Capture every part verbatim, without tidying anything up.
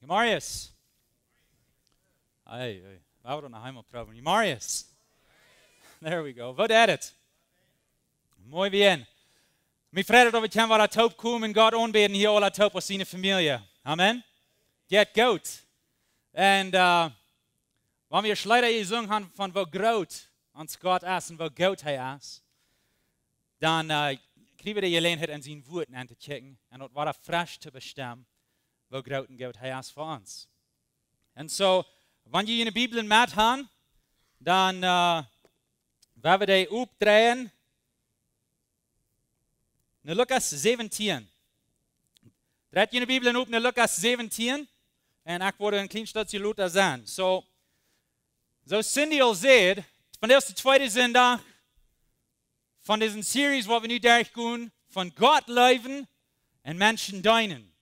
Marius. Hey, hey. Woa wie noch eemol proowen? Marius. There we go. Woo deit et? Muy bien. Mie freit et, daut wie kjennen wada toop komen, Gott aunbäden hia aula toop aus siene Famielje. Amen. Jeit goot. Un, äh, wan wie Leeda jesungen haben von woo groot ons Gott es un woo goot hee es, dan, äh, kjrie wie de Jeläajenheit, en sien Wort nenn to kjikjen un daut wada fresch to bestemmen, woo groot un goot hee es fa ons. Un soo, wan jie june Bibeln met haben, dan, äh, woa wie dee opdreien no Lukas säwentieen. Dreit june Bibeln op no Lukas säwentieen. Un ekj woa een kjlien Stootje lota sennen. Soo, soo aus Cindy aul säd, vondoag es de tweede Sindach von dise Series, wua wie nu derchgonen, von Gott leewen un Menschen deenen.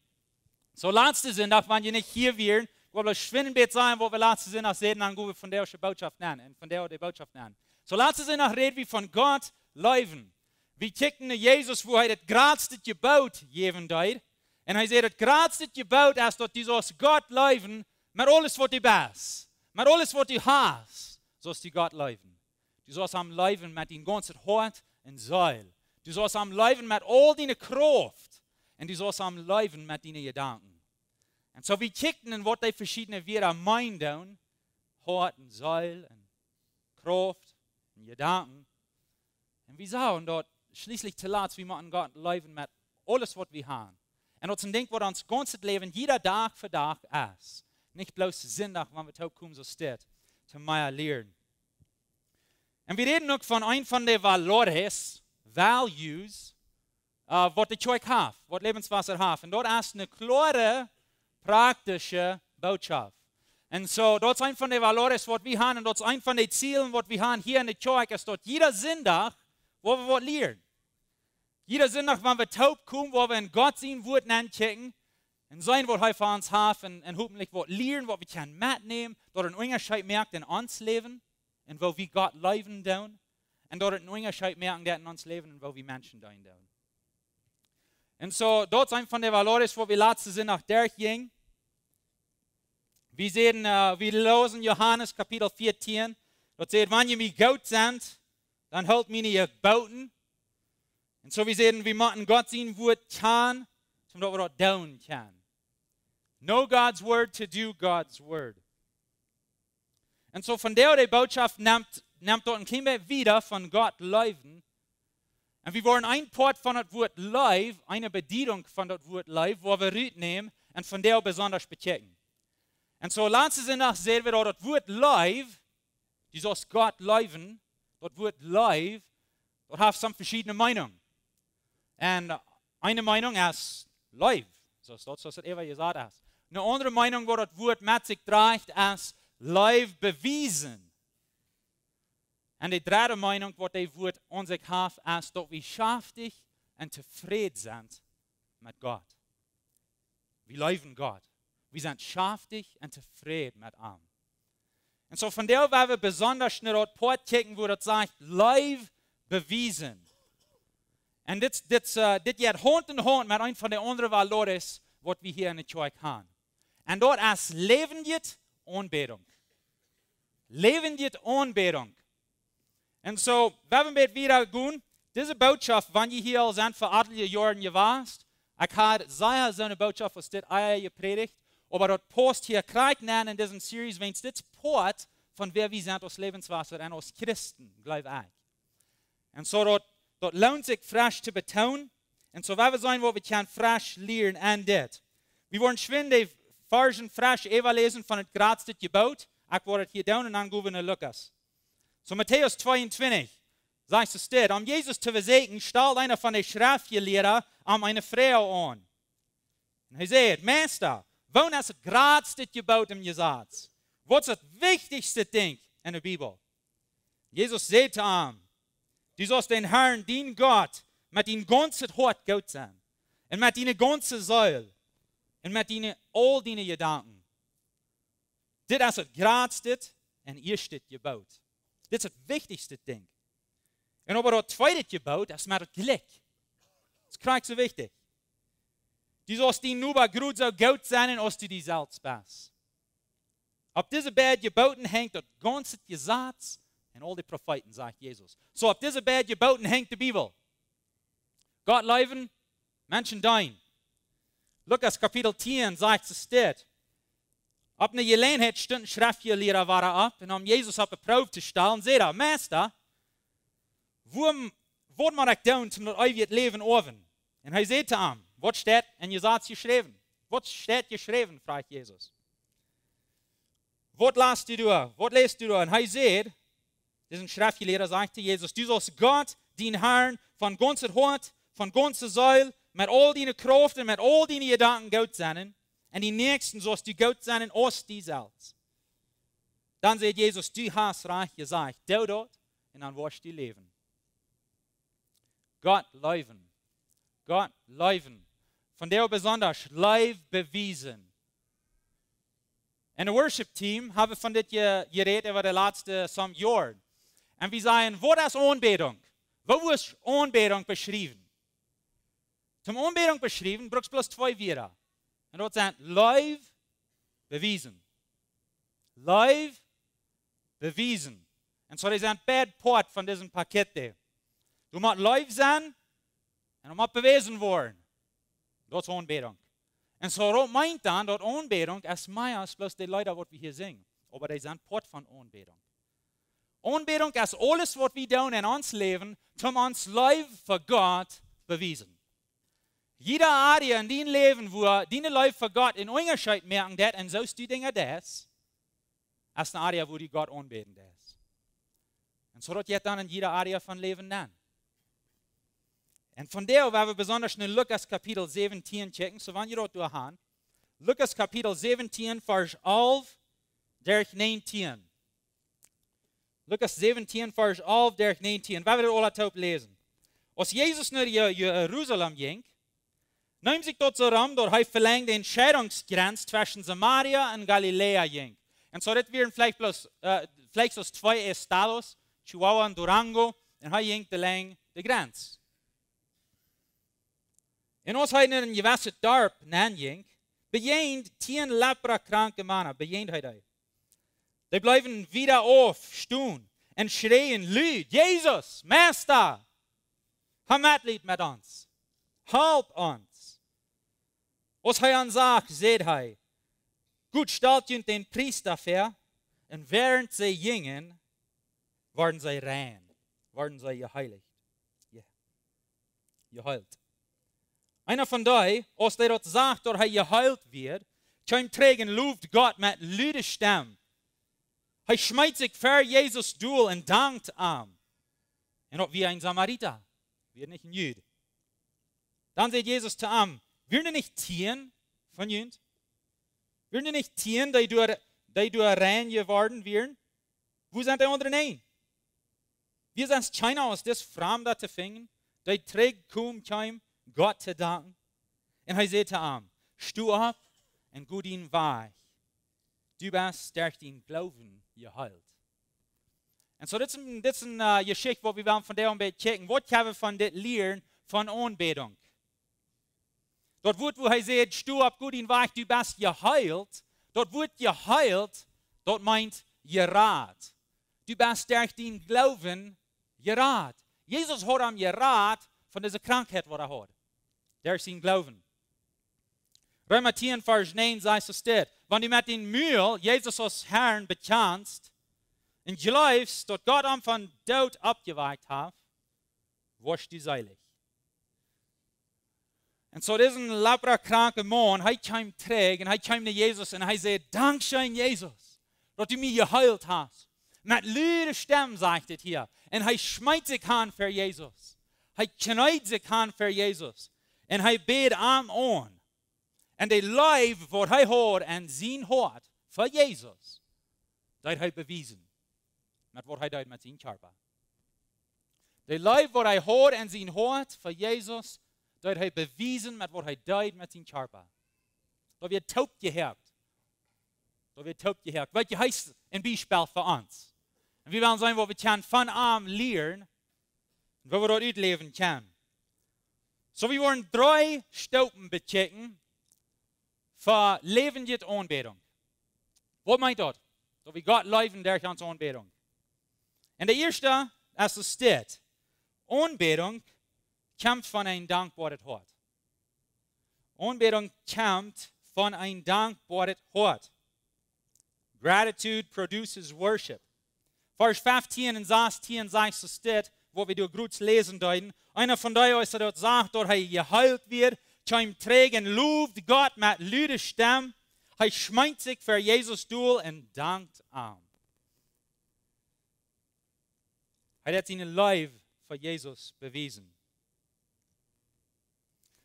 Soo, latsten Sindach, wan jie nich hia wieren, ekj well bloos schwind een bät sajen, waut wie latsten Sindach säden, dan go wie vondoag de Bootschoft aun. Un vondoag de Bootschoft aun. Soo, latsten Sindach räd wie von Gott leewen. Wie kjikjten no Jesus, woo hee daut jratste Jeboot jäwen deed. Un hee säd, daut jratste Jeboot es, daut du saust Gott leewen met aules, waut du best, met aules, waut du hast, saust du Gott leewen. Du saust am leewen met dien gaunzet Hoat un Seel. Du saust am leewen met aul diene Krauft. Un du saust am leewen met diene Jedanken. Un soo, wie kjikjten no, waut dee veschiedne Wieed meenen doonen. Hoat un Seel un Krauft un Jedanken. Un wie sagen daut schlieslich toolatst, wie motten Gott leewen met aules, waut wie haben. Un daut es een Dinkj, waut ons gaunzet Läwen jieda Dach fa Dach es. Nich bloos Sindach, wan wie toop komen, soo steit, to mea lieren. Un wie räden uk von eent von de valores, values, äh, waut de Kjoakj haft, waut Läwenswota haft. Un daut es eene kloare, praktische Bootschoft. Un soo, daut es eent von de valores, waut wie haben, un daut es eent von de Zielen, waut wie haben hia enne Kjoakj, es daut jieda Sindach, wua wie waut lieren. Jieda Sindach, wan wie toop komen, wua wie en Gott sien Wort nenkjikjen un seenen, waut hee fa ons haft, un, un hopentlich waut lieren, waut wie kjennen metnämen, daut een Unjascheet moakt en ons Läwen, un woo wie Gott leewen doonen, un daut een Unjascheet moaken deit en ons Läwen, un woo wie Menschen deenen doonen. Un soo, daut es eent von de valores, waut wie latsten Sindach derchjinjen. Wie säden, äh, wie läsen Johanes Kapitel vieetieen, daut sajcht, wan jie mie goot sent, dan hoolt miene Jeboten. Un soo, wie säden, wie motten Gott sien Wort kjanen, soo daut wie daut doonen kjennen. Know God's word to do God's word. Un soo, vondoag de Bootschoft nemt, nemt daut een kjlien bät wieda von Gott leewen. Un wie woaren een Poat von daut Wort leew, eene Bediedunk von daut Wort leew, wua wie rutnämen un vondoag besonda bekjikjen. Un soo, latsten Sindach säden wie daut daut Wort leew, du saust Gott leewen, daut Wort leew, daut haft some veschiedne Meenungen. Un, äh, eene Meenung es Leew, soo aus daut, soo aus daut äwa jesajcht es. Eene aundre Meenung, waut daut Wort met sikj drajcht, es Leew bewiesen. Un de dredde Meenung, waut daut Wort aun sikj haft, es daut wie schaftich un tofräd sent met Gott. Wie leewen Gott. Wie sent schaftich un tofräd met am. Un soo, vondoag woa wie besonda no daut Poat kjikjen, wua daut sajcht, Leew bewiesen. Un dit, dit, äh, dit jeit Haunt en Haunt met eent von de aundre valores, waut wie hia enne Kjoakj haben. Un daut es läwendje Aunbädunk. Läwendje Aunbädunk. Un soo, wie haben een bät wieda jegonen. Dise Bootschoft, wan jie hia aul sent fa atelje Joaren jewast, ekj hab sea soone Bootschoft aus dit ea jeprädicht, oba daut pausst hia krakjt nenn en dise Series, wiels dit es Poat von wäa wie sent aus Läwenswota un aus Christen, jleew ekj. Un soo daut, daut loont sikj fresch to betoonen. Un soo woa wie seenen, waut wie kjennen fresch lieren aun dit. Wie woaren schwind de Varsch fresch äwaläsen von daut jratste Jeboot. Ekj woa daut hia doonen un dan go wie no Lukas. Soo, Matäus tweeuntwintich, sajcht et doa, om Jesus to vesäakjen, stald eena von de Schreftjelieede am eene Froag aun. Un hee säd: Meista, waut es daut jratste Jeboot em Jesaz? Waut es daut wichtichste Dinkj en de Bibel? Jesus säd to am: Du saust dän Herrn, dienen Gott, met dien gaunzet Hoat goot sennen, un met diene gaunze Seel, un met diene, aul diene Jedanken. Dit es daut jratste un ieeschte Jeboot. Dit es daut wichtichste Dinkj. Un oba daut tweede Jeboot es mau daut jlikj. Daut es krakjt soo wichtich. Du saust dien Noba krakjt soo goot sennen aus du die selfst best. Opp dise beid Jeboten hengt daut gaunze Jesaz un aul de Profeeten, sajcht Jesus. Soo, opp dise beid Jeboten hengt de Bibel. Gott leewen, Menschen deenen. Lukas Kapitel tieen sajcht et dit. Opp eene Jeläajenheit stunt een Schreftjelieda wada opp un om Jesus opp de Proow to stalen, säd hee: "Meista, woo, waut mott ekj doonen, om daut eewje Läwen to erwen?" Un hee säd to am: "Waut steit em Jesaz jeschräwen?" "Waut steit jeschräwen?" fruach Jesus. "Waut läst du doa? Waut läst du doa?" Un hee säd, dise Schreftjelieda sajcht to Jesus: "Du saust Gott, dien Harn, von gaunzem Hoat, von gaunzer Seel, met aul diene Krauft un met aul diene Jedanken goot sennen, un dien Näakjsten saust du goot sennen aus die selfst." Dan säd Jesus: "Du hast rajcht jesajcht, doo daut, un dan woascht du läwen." Gott leewen. Gott leewen. Vondoag besonda Leew bewiesen. En daut Worship Team hab wie von dit je-, jerät äwa de latste some Joaren. Un wie sajen: "Waut es Aunbädunk?" Woo woascht Aunbädunk beschriewen? Toom Aunbädunk beschriewen, brukst bloos twee Wieed. Un daut sent Leew bewiesen. Leew bewiesen. Un soo, dee sent beid Poat von disen Pakjett. Du motst leew sennen un du motst bewäsen woaren. Daut es Aunbädunk. Un soo, daut meent dan, daut Aunbädunk es mea aus bloos de Leeda, waut wie hia sinjen. Oba dee sent Poat von Aunbädunk. Aunbädunk es aules, waut wie doonen en ons Läwen, om ons Leew fa Gott bewiesen. Jieda Area en dien Läwen, wua diene Leew fa Gott een Unjascheet moaken deit, un soo aus du Dinja deist, es eene Area, wua du Gott aunbäden deist. Un soo daut jeit dan en jieda Area von Läwen nenn. Un vondoag woa wie besonda no Lukas Kapitel säwentieen kjikjen, soo wan jie daut doa han. Lukas Kapitel säwentieen, Varsch alf derch näajentieen. Lukas säwentieen, Varsch alf derch näajentieen. Woa wie daut aula toop läsen. Aus Jesus no Je-, Jerusalem jinkj, neem sikj daut soo rom, daut hee velenjd de Scheidungsgrenz tweschen Samaria un Galiläa jinkj. Un soo, dit wieren veleicht bloos, äh, veleicht soo twee estados, Chihuahua un Durango, un hee jinkj de Lenjd de Grenz. Un aus hee en een jewesset Darp nenn jinkj, bejäajend tieen leprakranke Mana, bejäajend hee dee. Dee bleewen wieda auf stonen un schräden lud: "Jesus, Meista, hab Metleet met ons. Halp ons." Aus hee an sach, säd hee: "Goot, stalt junt dän Priesta väa." Un wäarent see jinjen, worden see rein, worden see jeheilicht. Je-, jeheelt. Eena von dee, aus dee daut sach, daut hee jeheelt wia, kjeem trigj un loowd Gott met lude Stemm. Hee schmeet sikj ver Jesus dol un dankt am. Un daut wia een Samarita, wia nich een Jud. Dan säd Jesus to am: "Wieren nich tieen von junt? Wieren nich tieen, dee doa, dee doa rein jeworden wieren? Wua sent de aundre näajen? Wia sest kjeena aus dis Framda to finjen, dee trigj kjeem, Gott to danken?" Un hee säd to am: "Sto opp un go dienen Wajch. Du best derch dienen Gloowen jeheelt." Un soo, dit es een, dit es een, äh, Jeschicht, waut wie wellen vondoag een bät kjikjen. Waut kjenn wie von dit lieren von Aunbädunk? Daut Wuat, wua hee sajcht: "Sto opp, go dienen Wajch, du best jeheelt." Daut Wuat jeheelt, daut meent jerat. Du best derch dienen Gloowen jerat. Jesus haud am jerat von dise Krankheit, waut hee haud. Derch sienen Gloowen. Reema tieen, Varsch näajen sajcht et dit: "Wan du met dien Mul Jesus aus Harn bekjanst un jleefst, daut Gott am vom Doot oppjewakjt haft, woascht du seelich." Un soo, dise leprakranke Maun, hee kjeem trigj un hee kjeem no Jesus un hee säd: "Dankscheen, Jesus, daut du mie jeheelt hast." Met lude Stemm, sajcht et hia. Un hee schmeet sikj han ver Jesus. Hee kjneed sikj han ver Jesus. Un hee bäd am aun. Un de Leew, waut hee haud en sien Hoat fa Jesus, deed hee bewiesen met waut hee deed met sienen Kjarpa. De Leew, waut hee haud en sien Hoat fa Jesus, deed hee bewiesen met waut hee deed met sienen Kjarpa. Daut wia toopjehoakt. Daut wia toopjehoakt. Weetst du, hee es een Biespel fa ons. Un wie wellen seenen, waut wie kjennen von am lieren un woo wie daut utläwen kjennen. Soo, wie woaren dree Stoopen bekjikjen, fa läwendje Aunbädunk. Waut meent daut? Daut wie Gott leewen derch onse Aunbädunk. Un de ieeschte es dit: Aunbädunk kjemt von een dankboaret Hoat. Aunbädunk kjemt von een dankboaret Hoat. Gratitude produces worship. Varsch feftieen un sastieen sajcht soo dit, waut wie doa krakjt läsen deeden: Eena von dee, aus hee daut sach, daut hee jeheelt wia, kjeem trigj un lowd Gott met lude Stemm. Hee schmeet sikj ver Jesus dol un dankt am. Hee haft siene Leew fa Jesus bewiesen.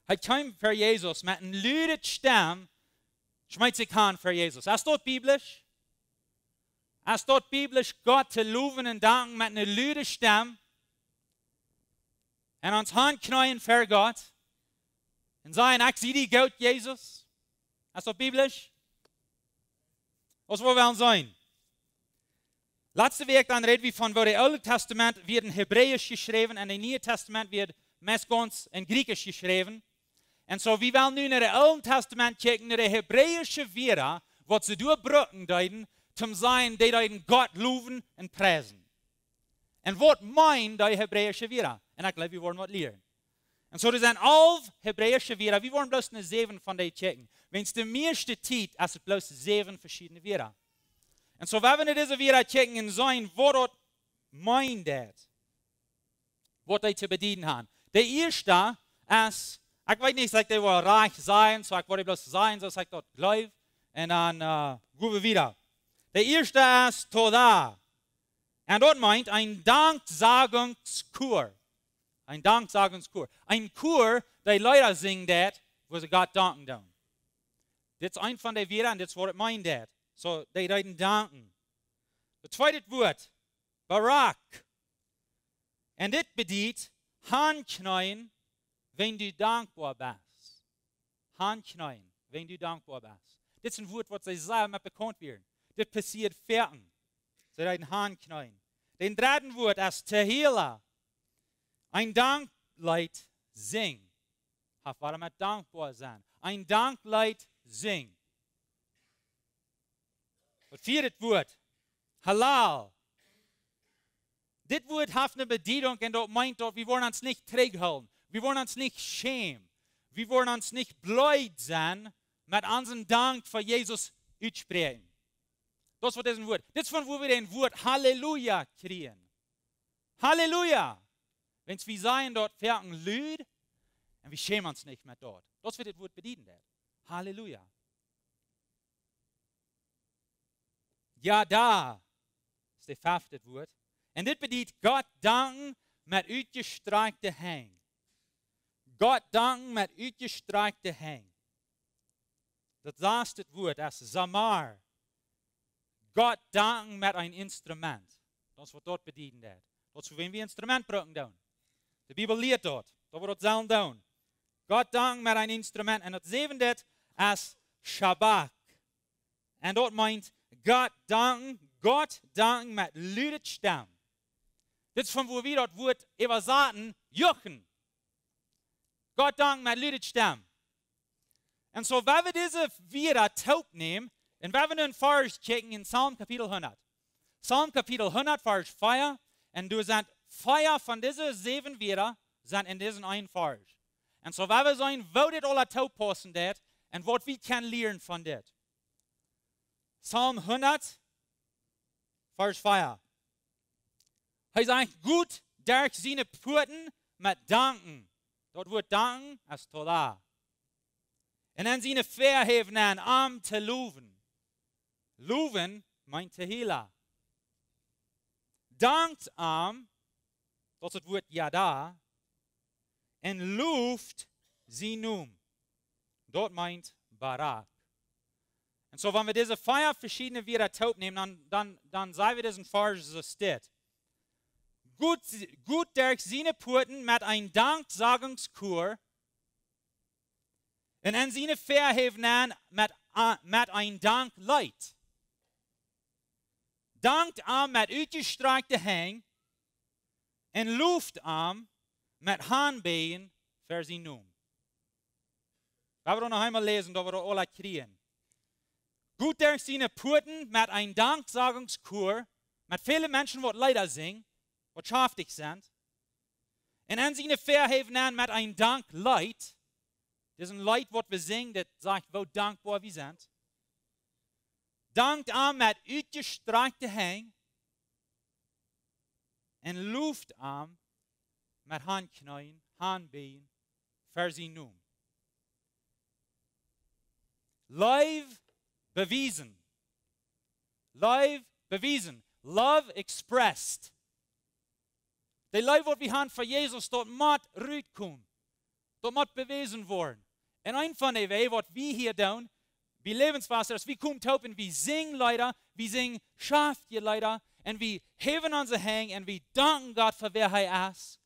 Hee kjeem ver Jesus met eene lude Stemm, schmeet sikj han ver Jesus. Es daut biblisch? Es daut biblisch, Gott to lowen un danken met eene lude Stemm? Un ons hankjneeen ver Gott un sajen: "Ekj sie die goot, Jesus." Es daut biblisch? Aus wie wellen seenen. Latste Wäakj dan räd wie von, woo daut Oole Tastament wort en Hebräisch jeschräwen un daut Niee Tastament wort meist gaunz en Jriekjsch jeschräwen. Un soo, wie wellen nu no daut Oole Tastament kjikjen, no de hebräische Wieed, waut see doa brucken deeden, toom sajen, dee deeden Gott lowen un priesen. Un waut meenen dee hebräische Wieed? Un ekj jleew, wie woaren waut lieren. Un soo, doa sent alf hebräische Wieed. Wie woaren bloos no säwen von dee kjikjen. Wiels de mieeschte Tiet es et bloos säwen veschiedne Wieed. Un soo, wie wellen no dise Wieed kjikjen un seenen, waut daut meent, daut, waut dee to bedieden haben. De ieeschte es, ekj weet nich, aus ekj dee woa rajcht sajen, soo ekj woa dee bloos sajen, soo aus ekj daut jleew. Un dan, äh, go wie wieda. De ieeschte es Toda. Un daut meent een Danksagungschor. Een Danksagungschor. Een Chor, dee Leeda sinjen deit, woo see Gott danken doonen. Dit es eent von de Wieed un dit es waut et meent, daut. Soo, dee deeden danken. Daut tweede Wuat, Barak. Un dit bediet hankjneeen, wan du dankboa best. Hankjneeen, wan du dankboa best. Dit es een Wuat, waut see sea met bekaunt wieren. Dit passieet foaken. See deeden hankjneeen. Daut dredde Wuat es Tehila. Een Dankleet sinjen. Haft waut met dankboa sennen. Een Dankleet sinjen. Daut vieede Wuat, Halal. Dit Wuat haft eene Bediedunk un daut meent, daut wie woaren ons nich trigjhoolen. Wie woaren ons nich schämen. Wie woaren ons nich bleed sennen met onsen Dank fa Jesus utspräakjen. Daut es waut dit Wuat. Dit es von wua wie daut Wuat Halleluja kjrieen. Halleluja! Wan wie sajen daut foaken lud un wie schämen ons nich met daut. Daut es waut dit Wuat bedieden deit. Halleluja. Yada es daut fefte Wuat. Un dit bediet Gott danken met utjestrakjte Henj. Gott danken met utjestrakjte Henj. Daut saste Wuat es Zamar. Gott danken met een Instrument. Daut es waut daut bedieden deit. Daut es, wan wie Instrument brucken doonen. De Bibel lieet daut, daut wie daut sellen doonen. Gott danken met een Instrument. Un daut säwende es Shabak. Un daut meent Gott danken, Gott danken met lude Stemm. Dit es von wua wie daut Wuat äwasaten, juchen. Gott danken met lude Stemm. Un soo, wan wie dise Wieed toopnämen, un wan wie nu een Varsch checken en Psalm Kapitel hundat. Psalm Kapitel hundat, Varsch vea, un doa sent vea von dise säwen Wieed sent en disen eenen Varsch. Un soo, wan wie seenen, woo dit aula toopaussen deit un waut wie kjennen lieren von dit. Psalm hundat, Varsch vea. Hee sajcht: "Got derch siene Puaten met danken." Daut Wuat danken es Toda. Un en siene Väahäw nenn, am to lowen. Lowen meent Tehila. Dankt am, daut es daut Wuat Yada, un loft sienen Nomen. Daut meent Barak. Un soo, wan wie dise vea veschiedne Wieed toopnämen, dan, dan, dan seenen wie disen Varsch soo steit. Got, got derch siene Puaten met een Danksagungschor, un en siene Väahäw nenn met a-, met een Dankleet. Dankt am met utjestrakjte Henj, un loft am met Hanbäajen ver sienen Nomen. Hab wie noch eemol läsen, daut wie daut aula kjrieen. Got derch siene Puaten met een Danksagungschor, met väle Menschen waut Leeda sinjen, waut schaftich sent. Un en siene Väahäw nenn met een Dankleet. Dit es een Leet waut wie sinjen, daut sajcht woo dankboa wie sent. Dankt am met utjestrakjte Henj un loft am met Hankjneeen, Hanbieejen, ver sien Nomen. Leew bewiesen. Leew bewiesen. Love expressed. De Leew waut wie han fa Jesus, daut mott rutkomen. Daut mott bewäsen woaren. Un een von de Wäaj waut wie hia doonen, bie Läwenswota, es wie komen toop un wie sinjen Leeda, wie sinjen schaftje Leeda, un wie häwen onse Henj un wie danken Gott fa wäa hee es.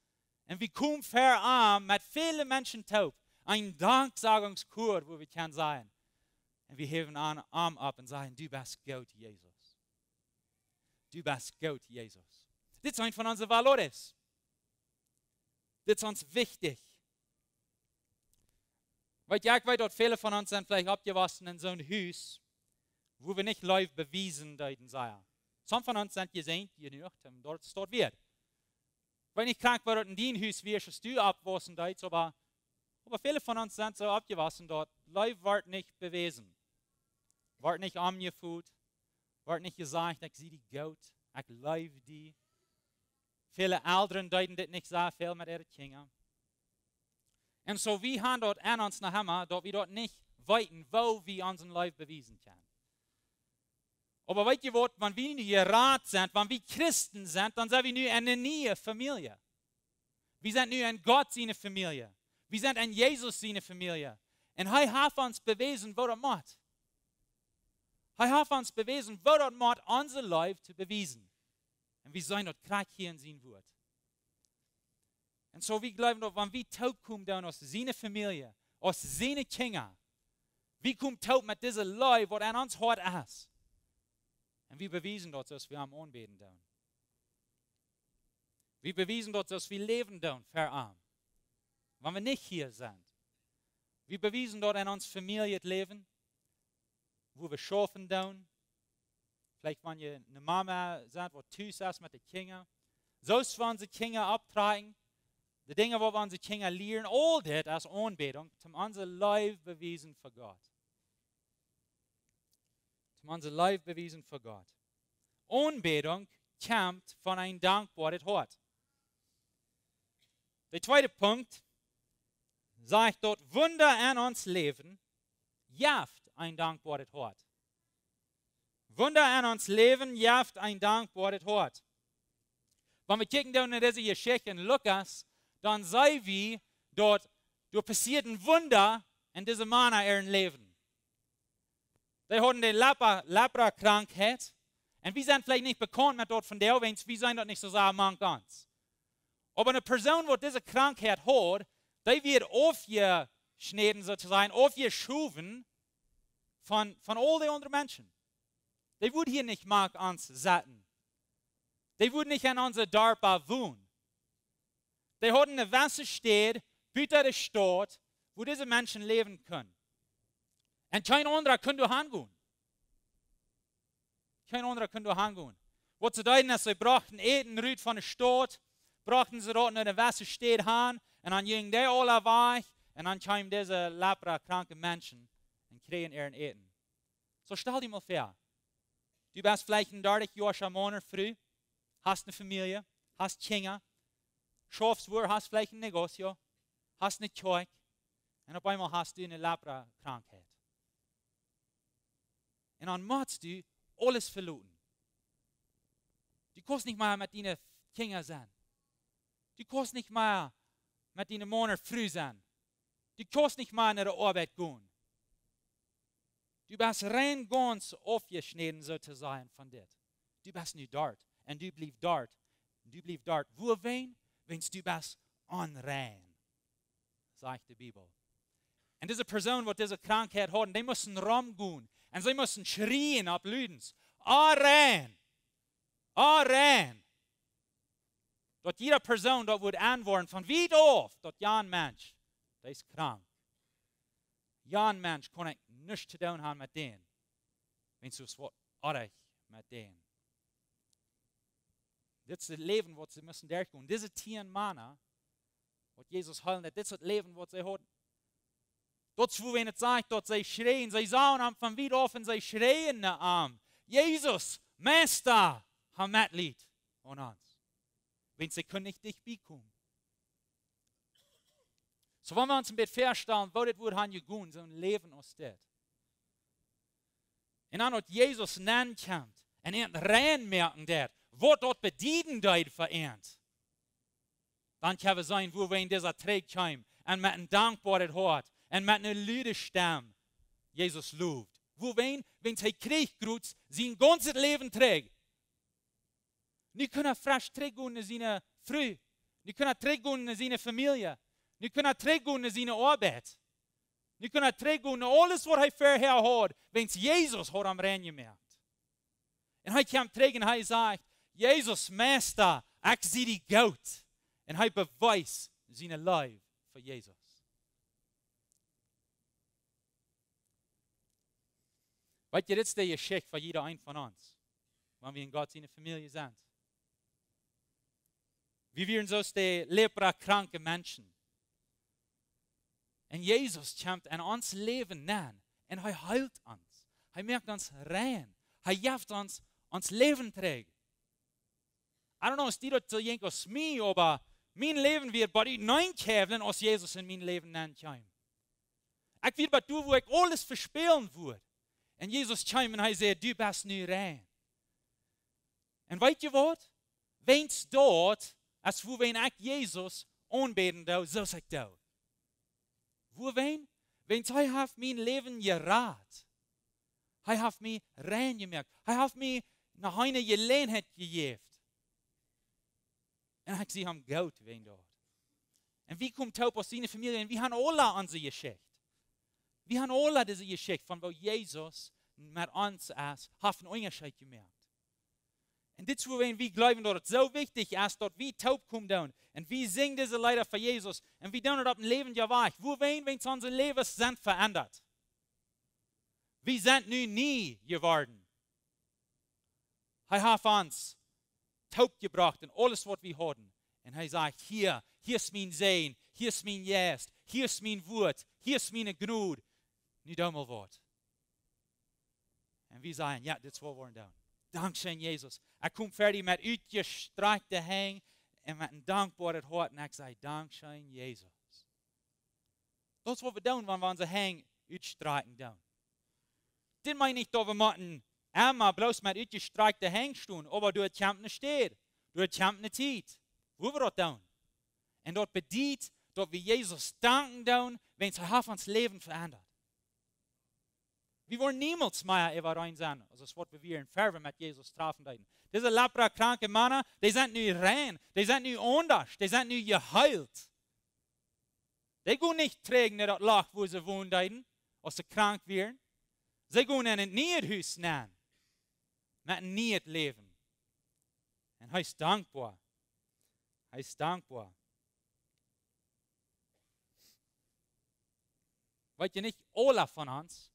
Un wie komen ver am met väle Menschen toop. Een Danksagungschor, wua wie kjennen sajen. Un wie häwen am opp un sajen: Du best goot, Jesus. Du best goot, Jesus. Dit es een von onse valores. Dit es ons wichtich. Weet jie, ekj weet daut väle von ons sent veleicht oppjewossen en soon Hus, wua wie nich Leew bewiesen deeden, saj wie. Some von ons sent jesäajent jenuach, un daut es daut wieet. Ekj weet nich krakjt woo daut en dien Hus wia, aus du oppwossen deedst, oba, oba väle von ons sent soo oppjewossen daut Leew woat nich bewäsen. Woat nich aunjefot, woat nich jesajcht: Ekj sie die goot, ekj leew die. Väle Elren deeden dit nich soo väl met äare Kjinja. Un soo wie han daut en ons noch emma, daut wie daut nich weeten, woo wie onse Leew bewiesen kjennen. Oba weet jie waut, wan wie nu jerat sent, wan wie Christen sent, dan sent wie nu en eene niee Famielje. Wie sent nu en Gott siene Famielje. Wie sent en Jesus siene Famielje. Un hee haft ons bewäsen woo daut mott. Hee haft ons bewäsen woo daut mott, onse Leew to bewiesen. Un wie seenen daut krakjt hia en sien Wuat. Un soo wie jleewen daut wan wie toop komen doonen aus siene Famielje, aus siene Kjinja, wie komen toop met dise Leew waut en ons Hoat es. Un wie bewiesen daut soo aus wie am aunbäden doonen. Wie bewiesen daut soo aus wie läwen doonen ver am, wan wie nich hia sent. Wie bewiesen daut en ons Famielje Läwen, wua wie schaufen doonen. Veleicht wan jie eene Mama sent waut tus es met de Kjinja. Soo aus wie onse Kjinja opptrakjen, de Dinja waut wie onse Kjinja lieren, aul dit es Aunbädunk, toom onse Leew bewiesen fa Gott. Toom onse Leew bewiesen fa Gott. Aunbädunk kjemt von een dankboaret Hoat. De tweede Punkt sajcht daut Wunda en ons Läwen jeft een dankboaret Hoat. Wunda en ons Läwen jeft een dankboaret Hoat. Wan wie kjikjen doonen en dise Jeschicht en Lukas, dan seenen wie daut doa passieed een Wunda en dise Mana äa Läwen. Dee hauden de Lepra, Leprakrankheit. Un wie sent veleicht nich bekaunt met daut von doa, wiels wie seenen daut nich soo sea mank ons. Oba eene Persoon waut dise Krankheit haud, dee wort aufjeschnäden, soo to sajen, aufjeschowen von, von aul de aundre Menschen. Dee wudd hia nich mank ons setten. Dee wudd nich en onse Darpa wonen. Dee hauden eene jewesse Städ buta de Staut, wua dise Menschen läwen kunnen. Un kjeen aundra kunn doa hangonen. Kjeen aundra kunn doa hangonen. Waut see deeden es, see brochten Äten rut von de Staut, brochten see daut no eene jewesse Städ han, un dan jinjen dee aula wajch, un dan kjeemen dise leprakranke Menschen un kjrieejen äa Äten. Soo stal die mol väa, du best veleicht een dartich Joa Maun ooda Fru, hast eene Famielje, hast Kjinja, schaufst wua, hast veleicht een negocio, hast eene Kjoakj, un opp eemol hast du eene Leprakrankheit. Un dan motst du aules veloten. Du kaust nich mea met diene Kjinja sennen. Du kaust nich mea met diene Maun ooda Fru sennen. Du kaust nich mea no de Oabeit gonen. Du best rein gaunz aufjeschnäden, soo to sajen, von dit. Du best nu doat. Un du bliefst doat. Un du bliefst doat. Wuawäajen? Wiels du best onrein, sajcht de Bibel. Un dise Persoon, waut dise Krankheit haud, dee musten romgonen. Un see musten schrieen opp ludes: Onrein! Onrein! Daut jieda Persoon daut wudd enwoaren von wiet auf, daut jan Mensch, dee es krank. Jan Mensch kaun ekj nuscht to doonen haben met dän. Wan du waut oajch met dän. Dit es daut Läwen waut see musten derchgonen. Dise tieen Mana, waut Jesus heelen deed, dit es daut Läwen waut see hauden. Daut es wua wan et sajcht daut see schreien. See sagen am von wiet auf un see schreien no am: "Jesus, Meista, hab Metleet aun ons." Wan see kunnen nich dicht bie komen. Soo, wan wie ons een bät väastalen, woo dit wudd han jegonen, soon Läwen aus dit. Un dan daut Jesus nenkjemt un an rein moaken deed, waut daut bedieden deed fa an. Dan kjenn wie seenen wua wan disa trigj kjeem un met een dankboaret Hoat un met eene lude Stemm Jesus lowd. Wua wan, wan hee kjrieech Groots sien gaunzet Läwen trigj. Nu kunn hee fresch trigjgonen no siene Fru. Nu kunn hee trigjgonen no siene Famielje. Nu kunn hee trigjgonen no siene Oabeit. Nu kunn hee trigjgonen no aules waut hee verhäa haud, wiels Jesus haud am rein jemoakt. Un hee kjemt trigj un hee sajcht: "Jesus, Meista, ekj sie die goot." Un hee bewiest siene Leew fa Jesus. Weet jie, dit es de Jeschicht fa jieda een von ons, wan wie en Gott siene Famielje sent. Wie wieren soo aus de leprakranke Menschen. Un Jesus kjemt en ons Läwen nenn un hee heelt ons. Hee moakt ons rein. Hee jeft ons ons Läwen trigj. I don't know aus die daut soo jinkj aus mie, oba mien Läwen wia bie de Neinkjäwlen aus Jesus en mien Läwen nenkjeem. Ekj wia bie doa wua ekj aules vespälen wudd. Un Jesus kjeem un hee säd: "Du best nu rein." Un weet jie waut? Wiels daut es wua wan ekj Jesus aunbäden doo, soo aus ekj doo. Wua wan? Wiels hee haft mien Läwen jerat. Hee haft mie rein jemoakt. Hee haft mie noch eene Jeläajenheit jejäft. Un ekj sie am goot wäajen daut. Un wie komen toop aus siene Famielje un wie haben aula onse Jeschicht. Wie haben aula dise Jeschicht von woo Jesus met ons es, haft een Unjascheet jemoakt. Un dit es wua wan wie jleewen daut et soo wichtich es daut wie toop komen doonen. Un wie sinjen dise Leeda fa Jesus. Un wie doonen et opp een läwendja Wajch. Wua wan, wan onse Läwes sent veendat. Wie sent nu nie jeworden. Hee haft ons toop jebrocht en aules waut wie hauden. Un hee sajcht: "Hia, hia es mien Säajen, hia es mien Jeist, hia es mien Wuat, hia es miene Jnod. Nu doo mol waut." Un wie sajen: "Jo, dit es waut wie woaren doonen. Dankscheen, Jesus." Ekj kom ver die met utjestrakjte Henj un met een dankboaret Hoat un ekj saj: "Dankscheen, Jesus." Daut es waut wie doonen, wan wie onse Henj utstrakjen doonen. Dit meent nich daut wie motten emma bloos met utjestrakjte Henj stonen, oba doa kjemt eene Städ, doa kjemt eene Tiet, wua wie daut doonen. Un daut bediet daut wie Jesus danken doonen, wiels hee haft ons Läwen veendat. Wie woaren niemols mea äwareen sennen aus waut wie wieren ver wie met Jesus trafen deeden. Dise leprakranke Mana, dee sent nu rein, dee sent nu aundasch, dee sent nu jeheelt. Dee gonen nich trigj no daut Loch wua see wonen deeden, aus see krank wieren. See gonen en een nieet Hus nenn, met een nieet Läwen. Un hee es dankboa. Hee es dankboa. Weet jie, nich aula von ons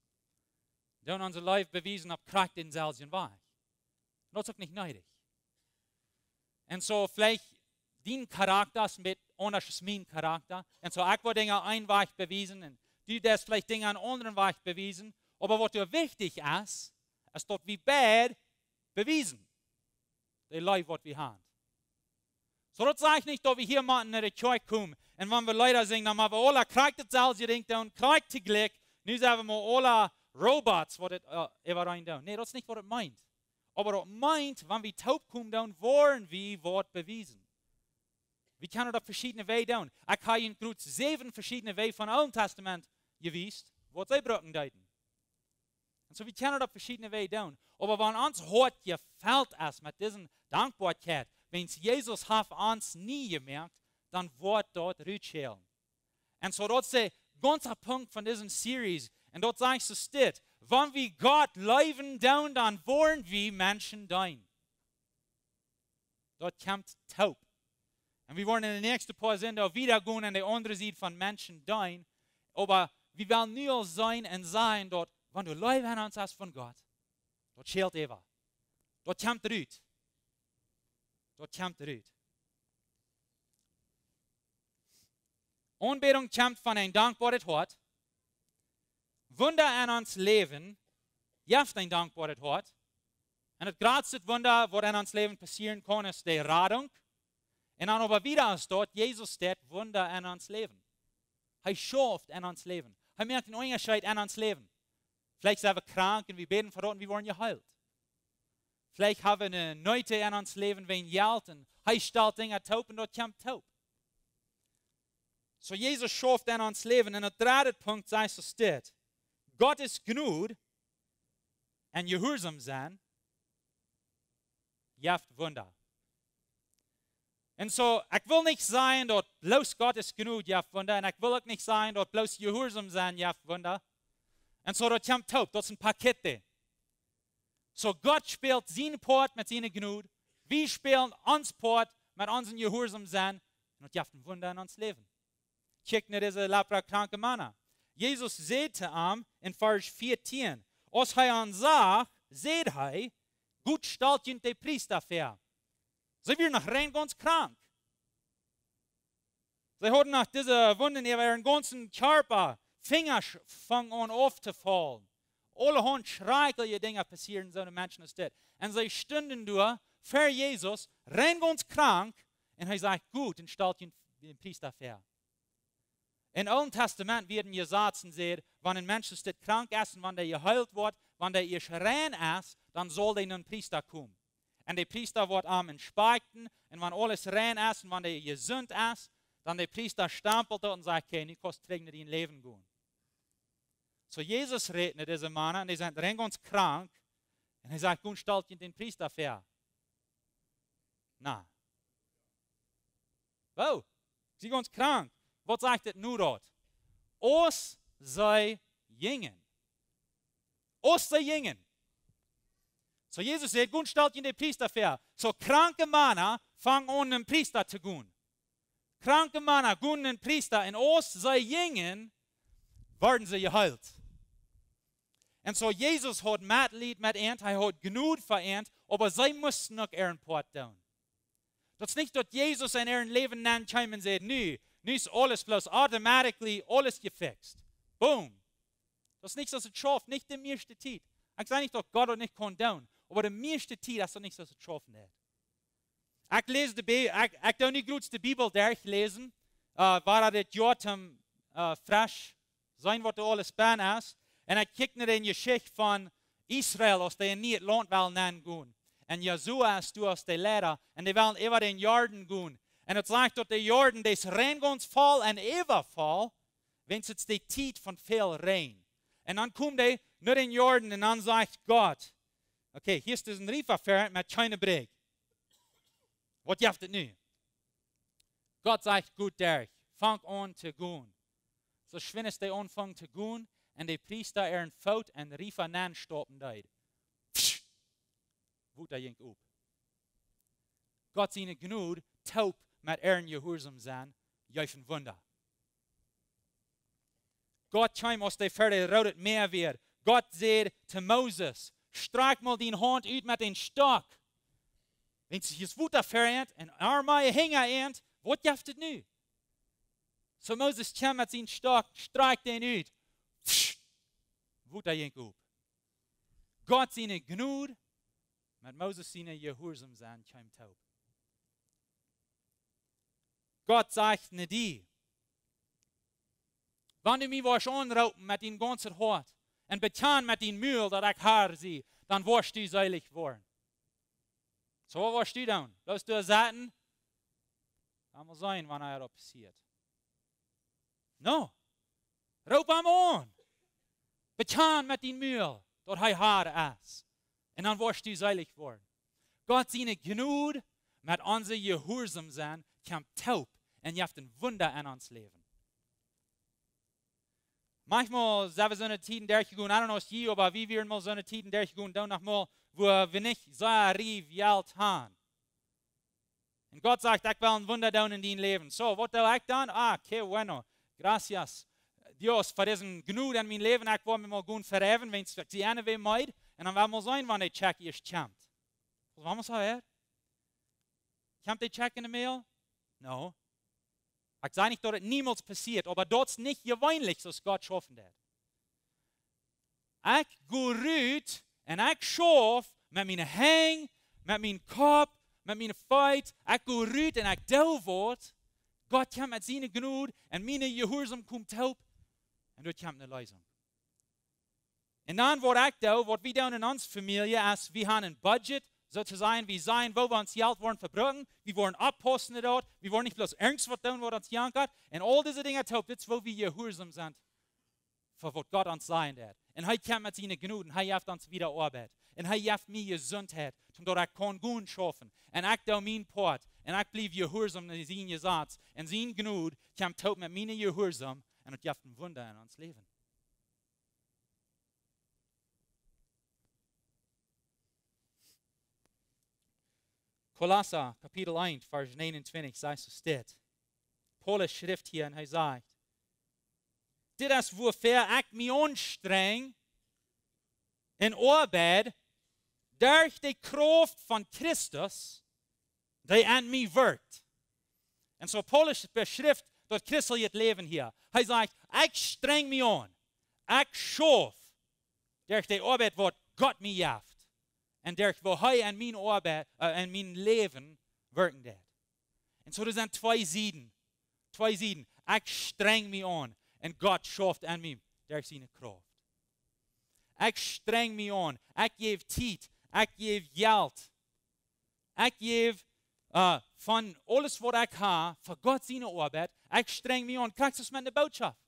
doonen onse Leew bewiesen opp krakjt dänselwjen Wajch. Daut es uk nich needich. Un soo veleicht dien Charakta es een bät aundasch aus mien Charakta. Un soo ekj woa Dinja een Wajch bewiesen un du deist veleicht Dinja een aundren Wajch bewiesen. Oba waut doa wichtich es, es daut wie beid bewiesen de Leew waut wie haben. Soo daut sajcht nich daut wie hia motten no de Kjoakj komen un wan wie Leeda sinjen, dan motten wie aula krakjt daut selwje Dinkj doonen, krakjt toojlikj. Nu sent wie mau aula Robots waut et, äh, äwareen doonen. Nä, daut es nich waut et meent. Oba daut meent, wan wie toop komen doonen, woaren wie waut bewiesen. Wie kjennen daut opp veschiedne Wäaj doonen. Ekj hab junt krakjt säwen veschiedne Wäaj vom Oolen Tastament jewiest, waut see brucken deeden. Un soo, wie kjennen daut opp veschiedne Wäaj doonen. Oba wan ons Hoat jefelt es met dise Dankboakjeit, wiels Jesus haft ons nie jemoakt, dan woat daut rutschälen. Un soo, daut es de gaunze Punkt von dise Series. Un daut sajcht soo dit: Wan wie Gott leewen doonen, dan woaren wie Menschen deenen. Daut kjemt toop. Un wie woaren en de näakjste poa Sindach wieda gonen aun de aundre Sied von Menschen deenen. Oba Wie wellen nu aul seenen un sajen daut, wan de Leew en ons es von Gott, daut schält äwa. Daut kjemt rut. Daut kjemt rut. Aunbädunk kjemt von een dankboaret Hoat. Wunda en ons Läwen jeft een dankboaret Hoat. Un daut jratste Wunda waut en ons Läwen passieren kaun, es de Radunk. Un dan oba wieda aus daut, Jesus deit Wunda en ons Läwen. Hee schauft en ons Läwen. Hee moakt een Unjascheet en ons Läwen. Veleicht sent wie krank un wie bäden fa daut un wie woaren jeheelt. Veleicht ha wie eene Noot en ons Läwen wäajen Jelt un hee stalt Dinja toop un daut kjemt toop. Soo Jesus schauft en ons Läwen. Un daut dredde Punkt sajcht soo dit: Gott es Jnod un jehuarsom sennen jeft Wunda. Un soo, ekj well nich sajen daut bloos Gott es Jnod jeft Wunda, un ekj well uk nich sajen daut bloos jehuarsom sennen jeft Wunda. Un soo, daut kjemt toop, daut es een Paket. Soo, Gott spält sienen Poat met siene Jnod, wie spälen onsen Poat met onsen jehuarsom sennen, un daut jeft een Wunda en ons Läwen. Kjikj no dise leprakranke Mana. Jesus säd to am en Varsch vieetieen, aus hee an sach, säd hee: "Got, stalt junt de Priesta väa." See wieren noch rein gaunz krank. See hauden noch dise Wunden äwa äaren gaunzen Kjarpa. Finja fungen aun auftoofaulen. Aulahaunt schrakjliche Dinja passieren soone Menschen aus dit. Un see stunden doa ver Jesus, rein gaunz krank. Un hee sajcht: "Got, un stalt junt dän Priesta väa." Em Oolen Tastament wia een Jesaz, säd, wan een Mensch aus dit krank es un wan dee jeheelt woat, wan dee ieescht rein es, dan saul dee no dän Priesta komen. Un de Priesta woat am inspekten, un wan aules rein es un wan dee jesunt es, dan de Priesta stampelt daut un sajcht: "Okay, nu kaust trigj no dien Läwen gonen." Soo, Jesus rät no dise Mana, un dee sent rein gaunz krank, un hee sajcht: "Got, stalt junt dän Priesta väa." Na. Woo? Ekj sie gaunz krank. Waut sajcht dit nu doa? Aus see jinjen. Aus see jinjen. Soo, Jesus sajcht: "Got, stalt junt dän Priesta väa." Soo, kranke Mana fungen aun no dän Priesta to gonen. Kranke Mana gonen no dän Priesta, un aus see jinjen, worden see jeheelt. Un soo, Jesus haud Metleet met an, hee haud Jnod fa an, oba see musten uk äaren Poat doonen. Daut es nich daut Jesus en äa Läwen nenkjeem un säd: "Nu, nu es aules bloos automatically, aules jefixt. Boom." Daut es nich soo aus et schauft, nich de mieeschte Tiet. Ekj saj nich daut Gott daut nich kaun doonen, oba de mieeschte Tiet es daut nich soo aus et schaufen deit. Ekj läs de Bi-, ekj, ekj doo nu jrods de Bibel derchläsen, äh, wada dit Joa toom, äh, fresch seenen waut doa aules bennen es. Un ekj kjikj no de Jeschicht von Israel, aus dee en een nieet Launt wellen nengonen. Un Josua es doa aus de Leida, un dee wellen äwa dän Jordan gonen. Un et sajcht daut de Jordan, dee es rein gaunz voll un äwavoll, wiels et es de Tiet von väl Räajen. Un dan komen dee no dän Jordan un dan sajcht Gott: "Okay, hia es een Riefa ver met kjeene Brigj. Waut jeft et nu?" Gott sajcht: "Got, derch, fangt aun to gonen." Soo schwind aus dee aunfungen to gonen, un de Priesta äaren Foot en dän Riefa nenstaupen deed, Wota jinkj op. Gott siene Jnod toop met äaren jehuarsom sennen, jeef een Wunda. Gott kjeem, aus dee ver daut Roode Mäa wieren. Gott säd to Moses: "Strakj mol diene Haunt ut met dän Stock." Wiels hia es Wota ver an un Armee hinja an, waut jeft et nu? Soo Moses kjeem met sienen Stock, strakjt dän ut. Wota jinkj op. Gott siene Jnod met Moses sien jehuarsom sennen kjeem toop. Gott sajcht no die: "Wan du mie woascht aunroopen met dien gaunzet Hoat un bekjanen met dien Mul daut ekj Har sie, dan woascht du seelich woaren." Soo, waut woascht du doonen? Bloos doa sitten? Lot mol seenen, wan hee daut passieet. No. Roop am aun. Bekjan met dien Mul daut hee Har es. Un dan woascht du seelich woaren. Gott siene Jnod met onse jehuarsom sennen kjemt toop un jeft een Wunda en ons Läwen. Maunchmol sent wie soone Tieden derchjegonen, I don't know aus jie, oba wie wieren mol soone Tieden derchjegonen, dan noch mol, wua wie nich sea rief Jelt han. Un Gott sajcht: "Ekj well een Wunda doonen en dien Läwen." Soo, waut doo ekj dan? Ah, qué bueno. Gracias. Dios, fa dise Jnod en mien Läwen, ekj woa mie mol gonen verewen, wan ekj sie enne Wäaj meed, un dan woa wie mol seenen, wan de Check ieescht kjemt. Waut woa wie mol sajen? Kjemt de Check enne Mail? No. Ekj saj nich, daut et niemols passieet, oba daut es nich jeweenlich, soo aus Gott schaufen deit. Ekj go rut un ekj schauf met miene Henj, met mienen Kopp, met miene Feet. Ekj go rut un ekj doo waut. Gott kjemt met siene Jnod un mien Jehuarsaum kjemt toop. Un doa kjemt eene Leesunk. Un dan waut ekj doo, waut wie doonen en onse Famielje, es wie haben een Budget, soo to sajen, wie sajen, woo wie ons Jelt woaren vebruken, wie woaren oppaussen doaropp, wie woaren nich bloos irjent waut doonen, waut ons jankat, un aul dise Dinja toop, dit es, woo wie jehuarsom sent fa waut Gott ons sajen deit. Un hee kjemt met siene Jnod, hee jeft ons wieda Oabeit. Un hee jeft mie Jesuntheit, soo daut ekj kaun gonen schaufen. Un ekj doo mien Poat. Un ekj bliew jehuarsom no sien Jesaz. Un siene Jnod kjemt toop met mien Jehuarsaum. Un et jeft een Wunda en ons Läwen. Kolossa, Kapitel eent, Varsch negenuntwintich, sajcht soo dit. Paulus schrift hia un hee sajcht: Dit es wuafäa ekj mie aunstrenj un oabeid derch de Krauft von Christus, dee en mie werkjt. Un soo Paulus beschrift daut christelje Läwen hia. Hee sajcht: Ekj strenj mie aun. Ekj schauf derch de Oabeit, waut Gott mie jeft. Un derch woo hee en mien Oabeit, äh, en mien Läwen werkjen deit. Un soo, doa sent twee Sieden. Twee Sieden. Ekj strenj mie aun. Un Gott schauft en mie derch siene Krauft. Ekj strenj mie aun. Ekj jäw Tiet. Ekj jäw Jelt. Ekj jäw, äh, von aules, waut ekj hab, fa Gott siene Oabeit. Ekj strenj mie aun. Krakjt soo aus met de Bootschoft.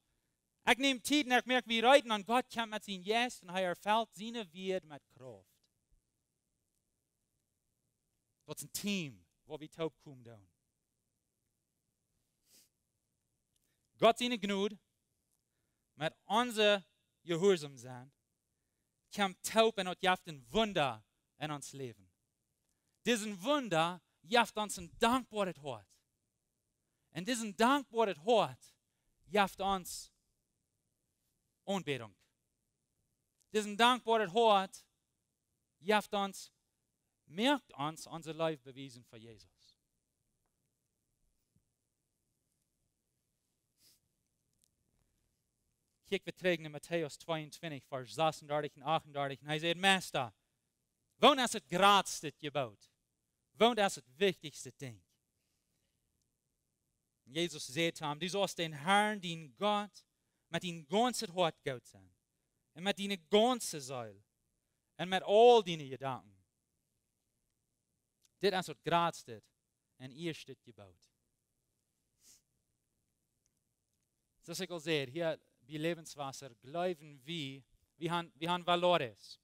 Ekj näm Tiet un ekj moak mie reed, un Gott kjemt met sienen Jeist un hee erfelt siene Wieed met Krauft. Daut es een Team, waut wie toopkomen doonen. Gott siene Jnod met onse jehuarsom sennen, kjemt toop un daut jeft een Wunda en ons Läwen. Dit Wunda jeft ons een dankboaret Hoat. Un dit dankboaret Hoat jeft ons Aunbädunk. Dit dankboaret Hoat jeft ons, moakt ons onse Leew bewiesen fa Jesus. Kjikj wie trigj no Matäus tweeuntwintich, Varsch sasuntwintich un achtuntwintich. Un hee säd: Meista, waut es daut jratste Jeboot? Waut es daut wichtichste Dinkj? Un Jesus säd to am: Du saust dän Herrn, dienen Gott, met dien gaunzet Hoat goot sennen, un met diene gaunze Seel, un met aul diene Jedanken. Dit es daut jratste un ieeschtet Jeboot. Soo aus ekj aul säd, hia bie Läwenswota jleewen wie, wie haben, wie haben valores.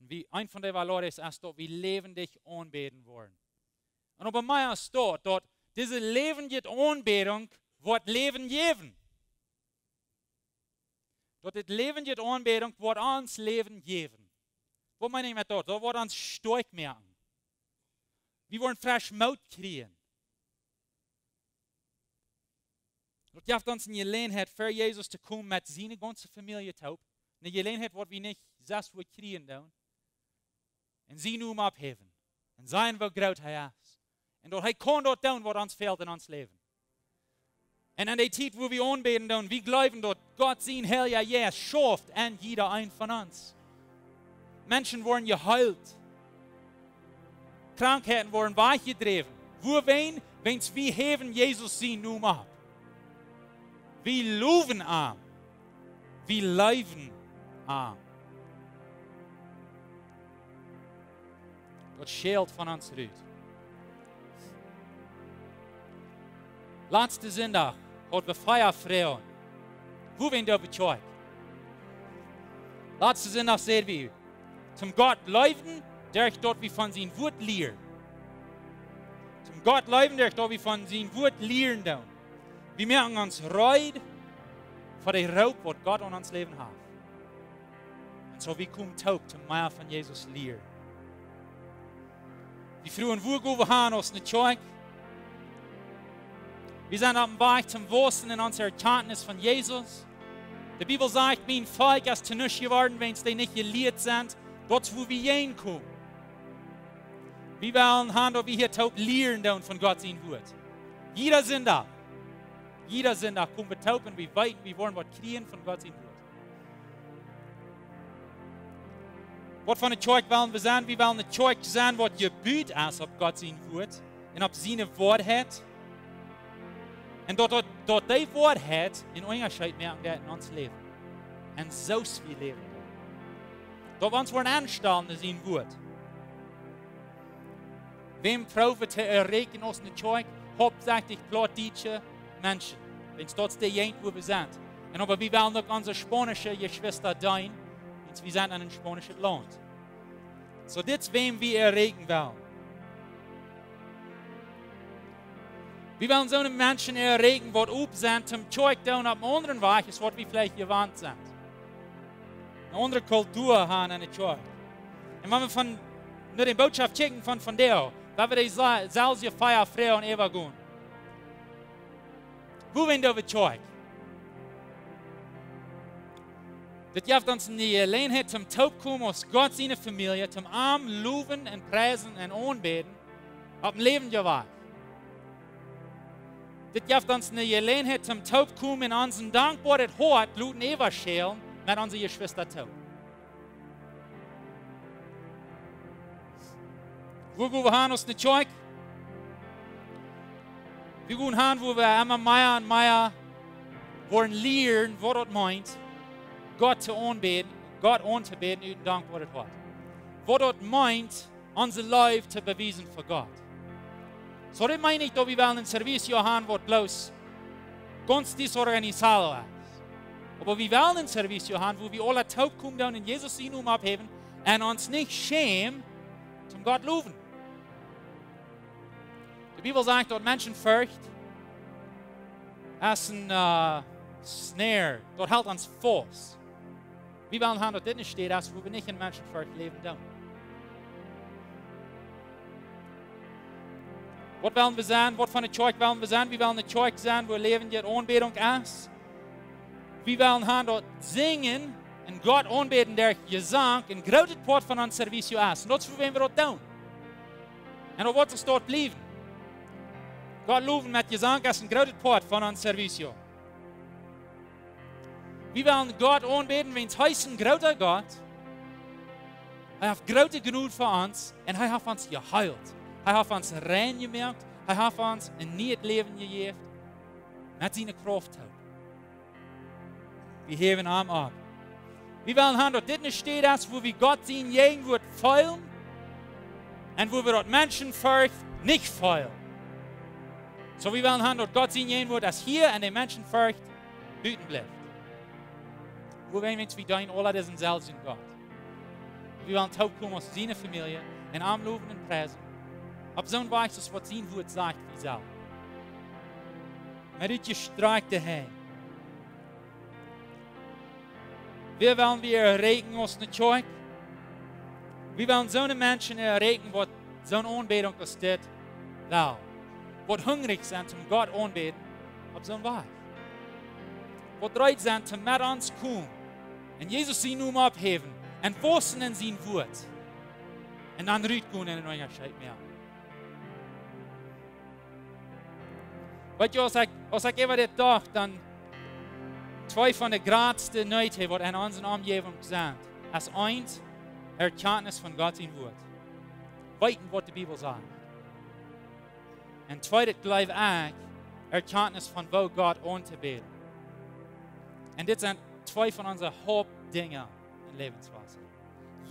Un wie, eent von de valores es, daut wie läwendich aunbäden woaren. Un opp eemol es daut, daut dise läwendje Aunbädunk woat Läwen jäwen. Daut dit läwendje Aunbädunk woat ons Läwen jäwen. Waut meen ekj met daut? Daut woat ons stoakj moaken. Wie woaren fresch Moot kjrieen. Daut jeft ons eene Jeläajenheit, ver Jesus to komen met siene gaunze Famielje toop. Eene Jeläajenheit, waut wie nich selfst woaren kjrieen doonen. Un sien Nomen opphäwen. Un sajen, woo groot hee es. Un daut hee kaun daut doonen, waut ons fält en ons Läwen. Un en dee Tiet, wua wie aunbäden doonen, wie jleewen, daut Gott sien Heilja Jeist schauft en jieda een von ons. Menschen woaren jeheelt. Krankheiten woaren wajchjedräwen. Wuarom? Wiels wie häwen Jesus sien Nomen opp. Wie lowen am. Wie leewen am. Daut schelt von ons rut. Latsten Sindach haud wie Fia Froagen. Wua wie doa bekjikjen. Latsten Sindach säd wie, toom Gott leewen, derch daut wie von sien Wuat lieren. Toom Gott leewen, derch daut wie von sien Wuat lieren doonen. Wie moaken ons reed fa dän Roop, waut Gott aun ons Läwen haft. Un soo wie komen toop, toom mea von Jesus lieren. Wie fruagen, wua go wie han aus eene Kjoakj? Wie sent oppem Wajch toom wausen en onse Erkjantnis von Jesus. De Bibel sajcht: "Mien Volkj es to nuscht jeworden, wiels dee nich jelieet sent." Daut es, wua wie hankomen. Wie wellen han, daut wie hia toop lieren doonen von Gott sien Wuat. Jieda Sindach. Jieda Sindach komen wie toop un wie weeten, wie woaren waut kjrieen von Gott sien Wuat. Waut fa eene Kjoakj wellen wie sennen? Wie wellen eene Kjoakj sennen, waut jebut es opp Gott sien Wuat un opp siene Woarheit. Un daut, daut, daut dee Woarheit een Unjascheet moaken deit en ons Läwen. Un soo aus wie läwen. Daut wie ons woaren aunstalen no sien Wuat. Wäm proowen to erreichen aus eene Kjoakj? Hauptsächlich plautdietsche Menschen. Wiels daut es de Jäajent, wua wie sent. Un oba wie wellen uk onse spaunische Jeschwista deenen, wiels wie sent en een spaunischet Launt. Soo, dit es, wäm wie erreichen wellen. Wie wellen soone Menschen erreichen, waut op sent toom Kjoakj doonen opp eenen aundren Wajch, aus waut wie veleicht jewant sent. Eene aundre Kultua han en de Kjoakj. Un wan wie von, no de Bootschoft kjikjen von, von vondoag, daut wie dee sa-, selwje Fia froagen äwagonen. Wuarom doo wie Kjoakj? Dit jeft ons eene Jeläajenheit toom toopkomen aus Gott siene Famielje, toom am lowen un priesen un aunbäden opp een läwendjen Wajch. Dit jeft ons eene Jeläajenheit toom toopkomen un ons een dankboaret Hoat loten äwaschellen met onse Jeschwista toop. Wua gonen wie han aus eene Kjoakj? Wie gonen han, wua wie emma mea un mea woaren lieren, waut daut meent, Gott to aunbäden, Gott auntobäden ut een dankboaret Hoat. Waut daut meent, onse Leew to bewiesen fa Gott. Soo, dit meen ekj nich, daut wie wellen een servicio han, waut bloos gaunz desorganisado es. Oba wie wellen een servicio han, wua wie aula toopkomen doonen un Jesus sienen Nomen opphäwen un ons nich schämen, toom Gott lowen. De Bibel sajcht, daut Menschenforcht es een, äh, snare, daut helt ons faust. Wie wellen han, daut dit eene Städ es, wua wie nich en Menschenforcht läwen doonen. Waut wellen wie sennen? Waut fa eene Kjoakj wellen wie sennen? Wie wellen eene Kjoakj sennen, wua läwendje Aunbädunk es. Wie wellen han, daut Sinjen un Gott aunbäden derch Jesank een grootet Poat von ons servicio es. Un daut es, wuarom wie daut doonen. Un daut woat soo doa bliewen. Gott lowen met Jesank es een grootet Poat von ons servicio. Wie wellen Gott aunbäden, wiels hee es een groota Gott. Hee haft groote Jnod fa ons un hee haft ons jeheelt. Hee haft ons rein jemoakt. Hee haft ons een nieet Läwen jejäft. Met siene Krauft toop. Wie häwen am opp. Wie wellen han, daut dit eene Städ es, wua wie Gott sien Jäajenwuat feelen un wua wie daut Menschenforcht nich feelen. Soo, wie wellen han, daut Gott sien Jäajenwuat es hia un de Menschenforcht buten blift. Wua wie, wiels wie deenen aula disen selwjen Gott. Wie wellen toopkomen aus siene Famielje un am lowen un priesen. Opp soon Wajch, soo aus waut sien Wuat sajcht, wie sellen. Met utjestrakjte Henj. Wäa wellen wie erreichen aus eene Kjoakj? Wie wellen soone Menschen erreichen, waut soone Aunbädunk aus dit wellen. Waut hungrich sent, om Gott aunbäden opp soon Wajch. Waut reed sent, om met ons komen un Jesus sienen Nomen opphäwen un wausen en sien Wuat. Un dan rutgonen un een Unjascheet moaken. Weetst du, aus ekj, aus ekj äwa dit docht, dan twee von de jratste Needs, waut en onse Omjäwunk sent, es eent, Erkjantnis von Gott sien Wuat. Weeten, waut de Bibel sajcht. Un tweedet, jleew ekj, Erkjantnis von woo Gott auntobäden. Un dit sent twee von onse Hauptdinja en Läwenswasser.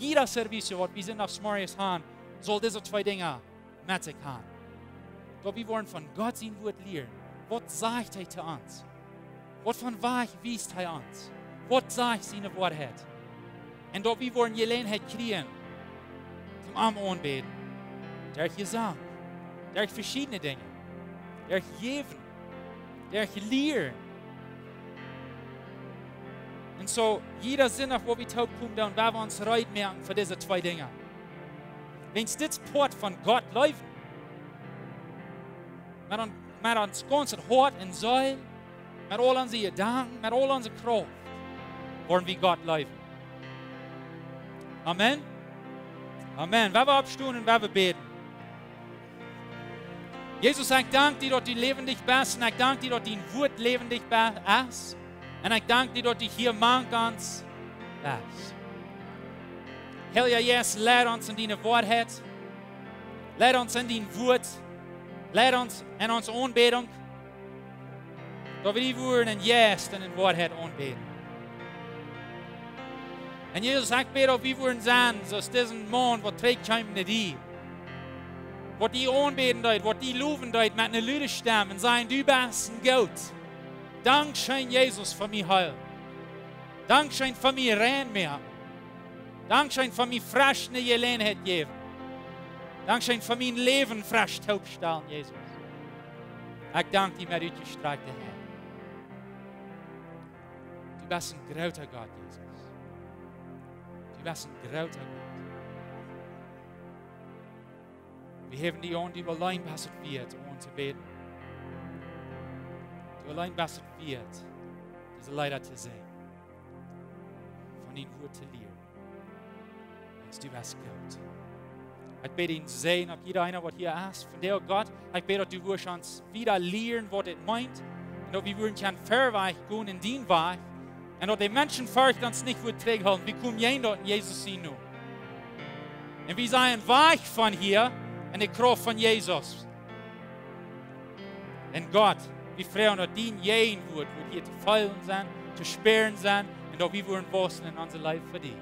Jieda servicio, waut wie sindachsmorjes han, saul dise twee Dinja met sikj han. Daut wie woaren von Gott sien Wuat lieren. Waut sajcht hee to ons? Waut von Wajch wiest hee ons? Waut sajcht siene Woarheit? Un daut wie woaren Jeläajenheit kjrieen, toom am aunbäden. Derch Jesank. Derch veschiedne Dinja. Derch jäwen. Derch lieren. Un soo, jieda Sindach, wua wie toopkomen, dan woa wie ons reed moaken fa dise twee Dinja. Wiels dit es Poat von Gott leewen. Oba dan met ons gaunzet Hoat un Seel, met aul onse Jedanken, met aul onse Krauft, woaren wie Gott leewen. Amen. Amen. Woa wie oppstonen un woa wie bäden. Jesus, ekj dank die, daut du läwendich best, un ekj dank die, daut dien Wuat läwendich be-, es. Un ekj dank die, daut du hia mank ons best. Heilja Jeist, leid ons en diene Woarheit. Leid ons en dien Wuat. Leid ons en onse Aunbädunk. Daut wie die wudden en Jeist un en Woarheit aunbäden. Un Jesus, ekj bäd, daut wie wudden sennen soo aus disen Maun, waut trigj kjeem no die. Waut die aunbäden deed, waut die lowen deed met eene lude Stemm un säd: Du best een Gott. Dankscheen, Jesus, fa mien Heil. Dankscheen fa mien rein moaken. Dankscheen fa mie fresch eene Jeläajenheit jäwen. Dankscheen fa mien Läwen fresch toopstalen, Jesus. Ekj dank die met utjestrakjte Henj. Du best een groota Gott, Jesus. Du best een groota Gott. Wie häwen die aun, du auleen best et wieet, aun to bäden. Du auleen best et wieet, dise Leeda to sinjen, von dien Wuat to lieren. Wiels du best goot. Ekj bäd dienen Säajen opp jieda eena, waut hia es vondoag, Gott. Ekj bäd, daut du wurscht ons wieda lieren, waut et meent. Un daut wie wudden kjennen verwoats gonen en dienen Wajch. Un daut de Menschenforcht ons nich wudd trigjhoolen. Wie komen jäajen daut en Jesus sienen Nomen. Un wie sent wajch von hia en de Krauft von Jesus. Un Gott, wie froagen, daut dien Jäajenwuat wudd hia to feelen sennen, to spieren sennen, un daut wie wudden wausen en onse Leew fa die.